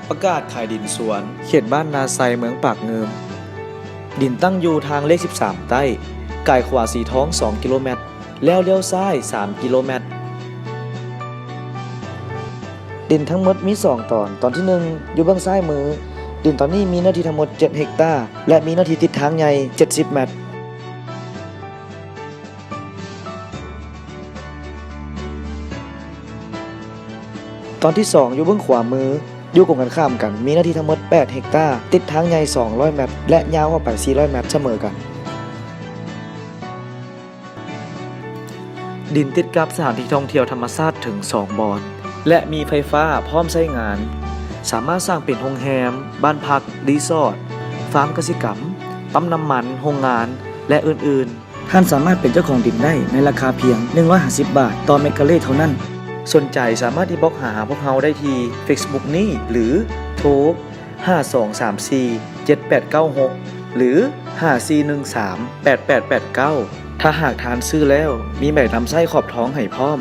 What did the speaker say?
ປະກາດຂາຍດິນສວນ ເຂດບ້ານນາໄຊ ເມືອງປາກງື່ມ. ດິນຕັ້ງຢູ່ທາງເລກສິບສາມໃຕ້, ກາຍຂວາສີທອງສອງກິໂລແມັດ ແລ້ວລ້ຽວຊ້າຍສາມກິໂລແມັດ. ດິນທັງໝົດມີສອງຕອນ, ຕອນທີໜຶ່ງຢູ່ເບື້ອງຊ້າຍມື. ດິນຕອນນີ້ມີເນື້ອທີ່ທັງໝົດເຈັດເຮັກຕາ ແລະ ມີເນື້ອທີ່ຕິດທາງໃຫຍ່ເຈັດສິບແມັດ. ຕອນທີສອງຢູ່ເບື້ອງຂວາມື, ຢູ່ກົງກັນຂ້າມກັນ, ມີເນື້ອທີ່ທັງໝົດແປດເຮັກຕາ, ຕິດທາງໃຫຍ່ສອງຮ້ອຍແມັດ ແລະ ຍາວອອກໄປສີ່ຮ້ອຍແມັດສະເໝີກັນ. ດິນຕິດກັບສະຖານທີ່ທ່ອງທ່ຽວທຳມະຊາດເຖິງສອງບ່ອນ ແລະ ມີໄຟຟ້າພ້ອມໃຊ້ງານ, ສາມາດສ້າງເປັນໂຮງແຮມ, ບ້ານພັກ, ຣີສອດ, ຟາມກະສິກຳ, ປ້ຳນ້ຳມັນ, ໂຮງງານ ແລະ ອື່ນໆ. ທ່ານສາມາດເປັນເຈົ້າຂອງດິນໄດ້ໃນລາຄາພຽງໜຶ່ງຮ້ອຍຫ້າສິບບາດຕໍ່ແມັດກາເຣເທົ່ານັ້ນ. ສົນໃຈສາມາດອິນບັອກຫາພວກເຮົາໄດ້ທີ່ເຟສບຸກນີ້ ຫຼື ໂທ ຫ້າສອງສາມສີ່ເຈັດແປດເກົ້າຫົກ ຫຼື ຫ້າສີ່ໜຶ່ງສາມແປດແປດແປດເກົ້າ. ຖ້າຫາກທ່ານຊື້ແລ້ວ ມີໃບນຳໃຊ້ຂອບທອງໃຫ້ພ້ອມ.